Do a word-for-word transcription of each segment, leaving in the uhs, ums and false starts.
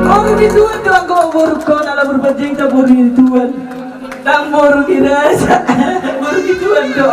Boru ni Tuhan do anggo boru, hona laho borunta boru ni Tuhan. Ndang boru ni raja, boru ni Tuhan do.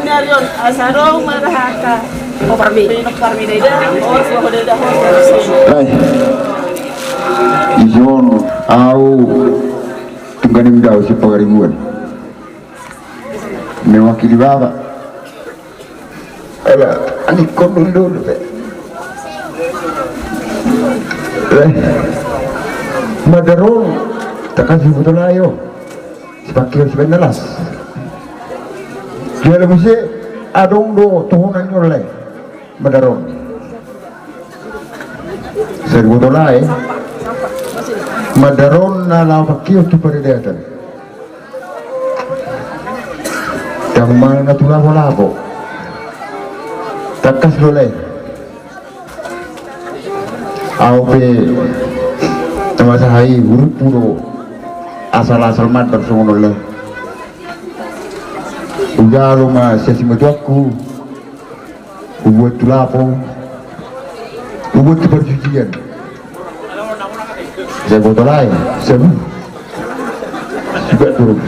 Ni ari on asa adong ma da hata. Parmi. Parmi da ida. Os, ho da ida, os. Ai. Ison au tungganing dao si pangaribuan. Mewakili baba. Ala, ani kondul dulu pe. Eh, madaron, takasi botol ayo. Sipake sibaen na las. Jala muse adong do tohonan ni on lae. Madaron. Sai botol ae. Madaron na laho pakeon tu paradatan. Dang manang na tu lapo-lapo. Tangkas do lae. Au pe na masa hai huruppu do asal-asal mandar songon on lae. Hujalo ma sian simatuangku. Hubuat tu lapo. Hubuat tu parjujian. Sai botol ae, sabu. Suka terus.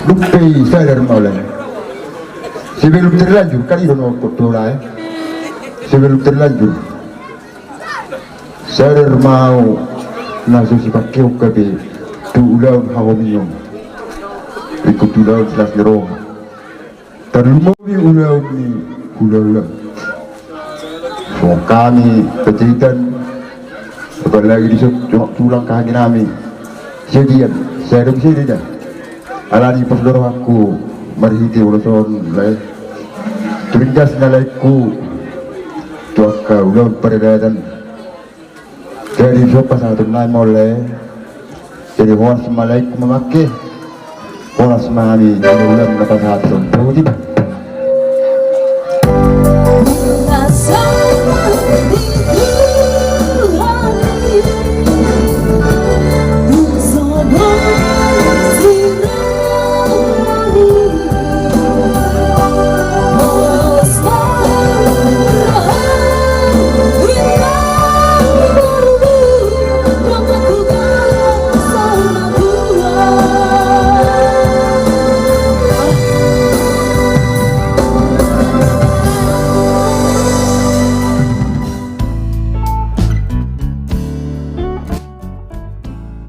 Dumpe sadar ma au lae. Sebelum terlanjur, kan i do na hukon tu au lae. Sebelum terlanjur. Sadar ma au na so sipakeon hape tu ulaon hahomion. Ingkon tu ulaon silas ni roha. Tarlumobi ulaon ni hulahula. Songon hami Panjaitan, apalagi dison tulang hami nami Siagian, sai adong sede da. Alani pos do rohangku marhite ulos on lae. Turinggas na laengku tu angka ulaon paradatan. Jadi so pasahaton nami ma on lae. Jadi horas ma laengku mamangke. Horas ma hami di ulaon na pasahaton. Botima.